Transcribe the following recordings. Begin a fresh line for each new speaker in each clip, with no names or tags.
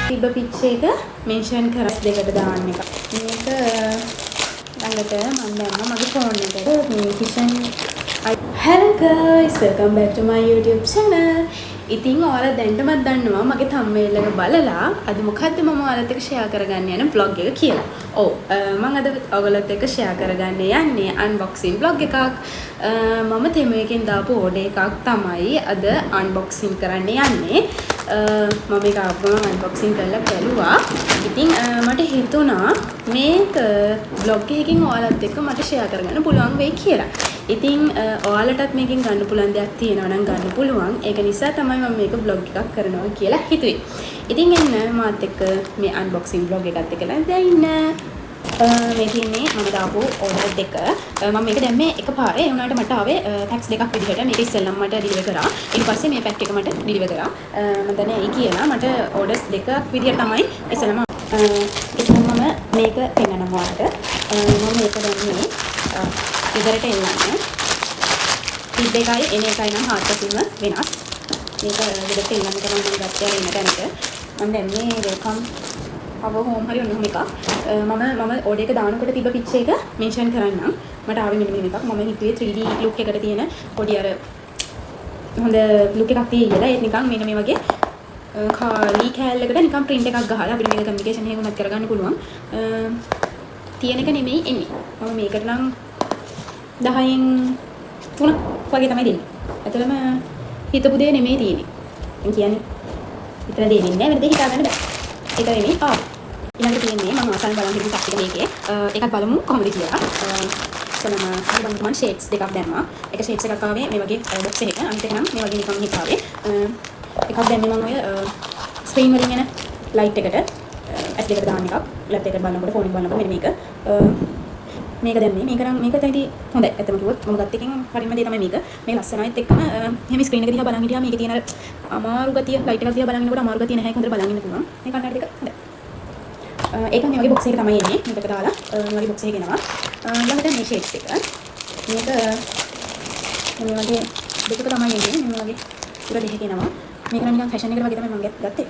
තිබ්බ පික්චර් එක මෙන්ෂන් කරලා දෙකට දාන්න එක. මේක ළඟට මම දැම්මා මගේ ෆෝන් එකට. මේ kitchen. Hello guys, welcome back to my YouTube channel. ඉතින් ඔයාලා දැනටමත් දන්නවා මගේ thumbnail එක බලලා අද මොකද්ද මම ඔයාලත් එක්ක ෂෙයා කරගන්න යන vlog එක කියලා. ඔව්, මම අද ඔයගොල්ලොත් එක්ක ෂෙයා කරගන්න යන්නේ unboxing vlog එකක්. මම තෙමු එකෙන් දාපු ඕඩර් එකක් තමයි අද unboxing කරන්න යන්නේ. මම මේක ආපුවම unboxing කරලා බැලුවා. ඉතින් මට හිතුණා මේක vlog එකකින් ඔයාලත් එක්ක මට ෂෙයා කරගන්න පුළුවන් වෙයි කියලා. ඉතින් ඔයාලටත් මේකෙන් ගන්න පුළුවන් දෙයක් තියෙනවා නම් ගන්න පුළුවන්. ඒක නිසා තමයි මම මේක vlog එකක් කරනවා කියලා හිතුවේ. ඉතින් එන්න මාත් එක්ක මේ unboxing vlog එකත් එක්ක දැන් ඉන්න. මේ තියෙන්නේ මම දාපු ඕඩර් දෙක. මම මේක දැම්මේ එකපාරේ. ඒ වුණාට මට ආවේ පැක්ස් දෙකක් විදිහට. මේක ඉස්සෙල්ලම මට ඩිලිවර් කරා. ඊට පස්සේ මේ පැක් එක මට ඩිලිවර් කරා. මම දන්නේ ඇයි කියලා මට ඕඩර්ස් දෙකක් විදිහට තමයි ඉස්සෙල්ලම ඉස්සෙල්ලම මම මේක පෙන්නනවා ඔයාලට. මම මේක දැම්මේ ගෙදරට එල්ලන්න. තිබ්බ එකයි එන එකයි නම් හාත්පසින්ම වෙනස්. මේක ගෙදරට එල්ලන්න තමයි මම ගත්තේ අර එන තැනට. මම දැම්මේ welcome our home හරි ඔන්න ඔහොම එකක්. මම මම ඕඩර් එක දානකොට තිබ්බ පික්චර් එක මෙන්ෂන් කරන්නම්. මට ආවේ මෙන්න මෙහෙම එකක්. මම හිතුවේ 3D look එකට තියෙන පොඩි අර හොඳ ලුක් එකක් තියෙයි කියලා. ඒත් නිකන් මෙන්න මේ වගේ කාලි කෑල්ලකට නිකන් ප්‍රින්ට් එකක් ගහලා අපිට මේක කමියුනිකේෂන් එකක් උනත් කරගන්න පුළුවන්. තියෙන එක නෙමෙයි එන්නේ. මම මේකට නම් 10න් 3ක් වගේ තමයි දෙන්නේ. ඇත්තටම හිතපු දේ නෙමෙයි තියෙන්නේ. මං කියන්නේ හිතන දේ වෙන්නේ නැහැ, වෙන දේ හිතා ගන්න බෑ. ඒක නෙමෙයි ආ. ඊළඟට තියෙන්නේ මම ආසාවෙන් බලන් හිටපු පැක් එක මේකේ. ඒකත් බලමු කොහොමද කියලා. ඉස්සෙල්ලාම බලමු, මං ෂේඩ්ස් දෙකක් දැම්මා. එක ෂේඩ්ස් එකක් ආවේ මේ වගේ බොක්ස් එකක. අනිත් එක නම් මේ වගේ නිකන් හිට ආවේ. එකක් දැම්මේ මං ඔය ස්ක්‍රීන් වලින් එන ලයිට් එකට ඇස් දෙකට දාන්න එකක්. ලැප් එකට බලනකොට, ෆෝන් එක බලනකොට මෙන්න මේක. මේක දැම්මේ. මේක නම් මේක තමයි ඉතින් හොඳයි. ඇත්තම කිව්වොත් මම ගත්ත එකෙන් හරිම දේ තමයි මේක. මේ ලස්සනයිත් එක්කම එහෙම ස්ක්‍රීන් එක දිහා බලන් හිටියාම මේකේ තියෙන අර අමාරු ගතිය, ලයිට් එකක් දිහා බලන් ඉන්නකොට අමාරු ගතිය නැහැ. ඒක හොඳට බලන් ඉන්න පුළුවන්. මේ කන්නඩි දෙක හොඳයි. ඒක මේ වගේ බොක්ස් එකක තමයි එන්නේ. මේකට දාලා මේ වගේ බොක්ස් එකක එනවා. ඊළඟට මේ ෂේඩ්ස් එක. මේක මේ වගේ දෙකක තමයි එන්නේ. මේ වගේ උර දෙකක එනවා. මේක නම් නිකන් ෆැෂන් එකට වගේ තමයි මම ගත්තේ.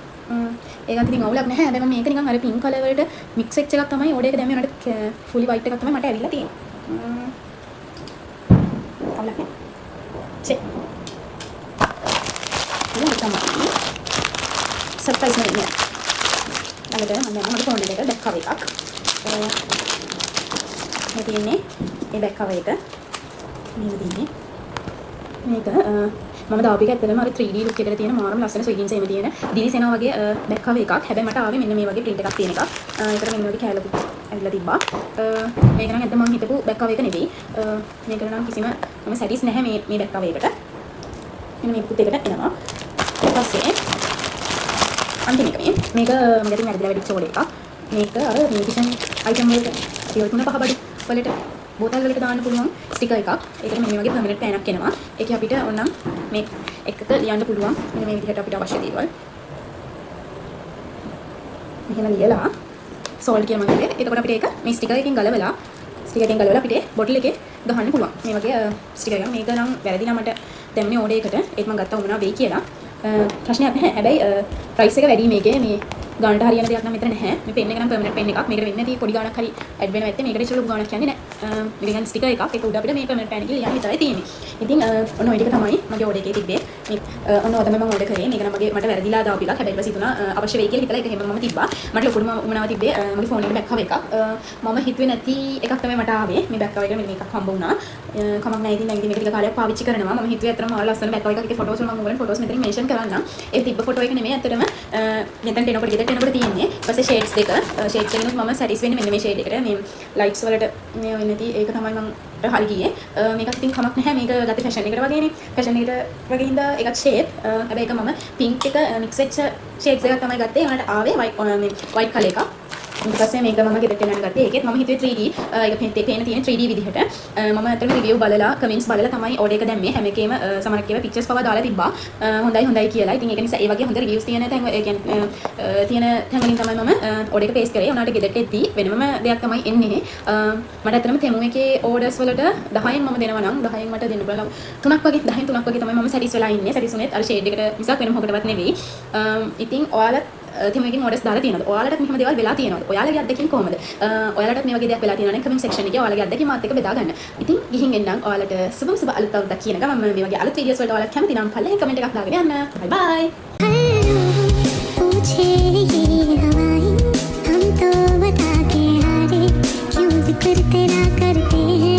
ඒකත් ඉතින් අවුලක් නැහැ. හැබැයි මම මේක නිකන් අර පින්ක් කලර් වලට මික්ස් වෙච්ච එකක් තමයි ඕඩර් එක දැම්මේ. උනට ෆුලි වයිට් එකක් තමයි මට ඇවිල්ලා තියෙන්නේ. අවුලක් නෑ. චේ. ඊළඟට තමයි සර්ප්‍රයිස් නෙවෙයි. ළඟට මම දැම්මා මගේ ෆෝන් එකට බැක් කවර් එකක්. මේ තියෙන්නේ මේ බැක් කවර් එක. මෙහෙම තියෙන්නේ. මේක මම දාපු එක ඇත්තටම අර 3D look එකට තියෙන මාරම ලස්සන ස්විගින්ස් එහෙම තියෙන දිලිසෙනවා වගේ බැක් කවර් එකක්. හැබැයි මට ආවේ මෙන්න මේ වගේ ප්‍රින්ට් එකක් තියෙන එකක්. ඒකට මෙන්න වගේ කෑල්ලකුත් ඇවිල්ලා තිබ්බා. මේක නම් ඇත්තම මං හිතපු බැක් කවර් එක නෙවෙයි. මේකට නම් කිසිම මම සැටිස් නැහැ මේ මේ බැක් කවර් එකට. මෙන්න මේකත් එකට එනවා. ඊට පස්සේ අන්තිම එක මේ. මේක මගේ අතින් වැරදිලා වැඩිච්ච ඕඩර් එකක්. මේක අර මේ කිචන් අයිටම් වලට අපි ඔය තුන පහ බඩු වලට බෝතල් වලට දාන්න පුළුවන් ස්ටිකර් එකක්. ඒකට මෙන්න මේ වගේ පර්මනන්ට් පෑනක් එනවා. ඒකේ අපිට ඕනනම් මේ එකක ලියන්න පුළුවන්. මෙන්න මේ විදිහට අපිට අවශ්‍ය දේවල්. මෙහෙම ලියලා සෝල්ට් කියලා මම කිව්වේ. එතකොට අපිට ඒක මේ ස්ටිකර් එකෙන් ගලවලා, ස්ටිකර් එකෙන් ගලවලා අපිට බොටල් එකේ ගහන්න පුළුවන්. මේ වගේ ස්ටිකර් එකක්. මේක නම් වැරදිලා මට දැම්මේ ඕඩර් එකට. ඒත් මම ගත්තා උමනා වෙයි කියලා. ප්‍රශ්නයක් නැහැ. හැබැයි ප්‍රයිස් එක වැඩි මේකේ. මේ ගානට හරියන දෙයක් නම් මෙතන නැහැ. මේ පෙන් එක නම් පර්මනන්ට් පෙන් එකක්. මේකට වෙන්නේ නැති පොඩි ගාණක් හරි ඇඩ් වෙනවා ඇත්තේ. මේකට ඉස්සර ලොකු ගාණක් යන්නේ නැහැ. මේක නිකන් ස්ටිකර් එකක්. ඒක උඩ අපිට මේ පර්මනන්ට් පෑන් එකේ ලියන්න විතරයි තියෙන්නේ. ඉතින් ඔන්න ඔය ටික තමයි මගේ ඕඩර් එකේ තිබ්බේ. මේ ඔන්න ඔය තමයි මම ඕඩර් කරේ. මේක නම් මගේ මට වැරදිලා දාපු එකක්. හැබැයි ඊට පස්සේ හිතුණා අවශ්‍ය වෙයි කියලා හිතලා ඒක එහෙම මම තිබ්බා. මට ලොකුටම උමනාව තිබ්බේ මගේ ෆෝන් එකේ බැක් කවර් එකක්. මම හිතුවේ නැති එකක් තමයි මට ආවේ. මේ බැක් කවර් එක මෙන්න මේකක් හම්බ වුණා. කමක් නැහැ ඉතින් දැන් ඉතින් මේක ටික කාලයක් පාවිච්චි කරනවා. මම හිතුවේ ඇත්තටම මාර ලස්සන බැක් කවර් එකක්. ඒකේ ෆොටෝස් වල මම ඔයගොල්ලන් ෆොටෝස් මෙතනින් මෙන්ෂන් කරන්නම්. ඒ තිබ්බ ෆොටෝ එක නෙමෙයි ඇත්තටම මෙතනට එනකොට ගෙදරට එනකොට තියෙන්නේ. ඊට පස්සේ ෂේඩ්ස් දෙක. ෂේඩ්ස් එකෙනුත් මම සැටිස් වෙන්නේ මෙන්න මේ ෂේඩ් එකට. මේ ලයිට්ස් වලට මේ වෙන්නේ නැති ඒක තමයි මම හරි ගියේ. මේකත් ඉතින් කමක් නැහැ. මේක ගත්තේ ෆැෂන් එකට වගේනේ. ෆැෂන් එකට වගේ හින්දා ඒකත් ෂේප්. හැබැයි ඒක මම පින්ක් එක මික්ස් වෙච්ච ෂේඩ්ස් එකක් තමයි ගත්තේ. ඒ වුණාට ආවේ වයිට් මේ වයිට් කලර් එකක්. ඊට පස්සේ මේක මම ගෙදරට එනන් ගත්තේ. ඒකෙත් මම හිතුවේ 3D ඒක පේන තියෙන 3D විදිහට. මම ඇත්තටම රිවිව් බලලා, කමෙන්ට්ස් බලලා තමයි ඕඩර් එක දැම්මේ. හැම එකේම සමහරක් ඒවා පික්චර්ස් පවා දාලා තිබ්බා. හොඳයි හොඳයි කියලා. ඉතින් ඒක නිසා ඒ වගේ හොඳ රිවිව්ස් තියෙන තැන්, ඒ කියන්නේ තියෙන තැන් වලින් තමයි මම ඕඩර් එක ප්ලේස් කරේ. උනාට ගෙදරට එද්දි වෙනමම දෙයක් තමයි එන්නේ. මට ඇත්තටම තෙමු එකේ ඕඩර්ස් වලට 10න් මම දෙනවා නම් 10න් මට දෙන්න පුළුවන් තුනක් වගේ, 10න් තුනක් වගේ තමයි මම සැටිස් වෙලා ඉන්නේ. සැටිස් වුණේත් අර ෂේඩ් එකට මිසක් වෙන මොකටවත් නෙවෙයි. ඉතින් ඔයාලත් තෙමු එකෙන් ඕඩර්ස් දාලා තියෙනවද? ඔයාලටත් මෙහෙම දේවල් වෙලා තියෙනවද? ඔයාලගේ අත්දැකීම් කොහොමද? ඔයාලටත් මේ වගේ දෙයක් වෙලා තියෙනවා නම් කමෙන්ට් සෙක්ෂන් එකේ ඔයාලගේ අත්දැකීම් මාත් එක්ක බෙදා ගන්න. ඉතින් ගිහින් එන්නම්. ඔයාලට සුබම සුබ අලුත් අවුරුද්දක් කියන ගමන් මේ වගේ අලුත් වීඩියෝස් වලට ඔයාලත් කැමති නම් පල්ලෙහෙන් කමෙන්ට් එකක් දාගෙන යන්න. බයි බයි.
पूछे ये हवाएं, हम तो बता के हारे, क्यों जिक्र तेरा करते हैं।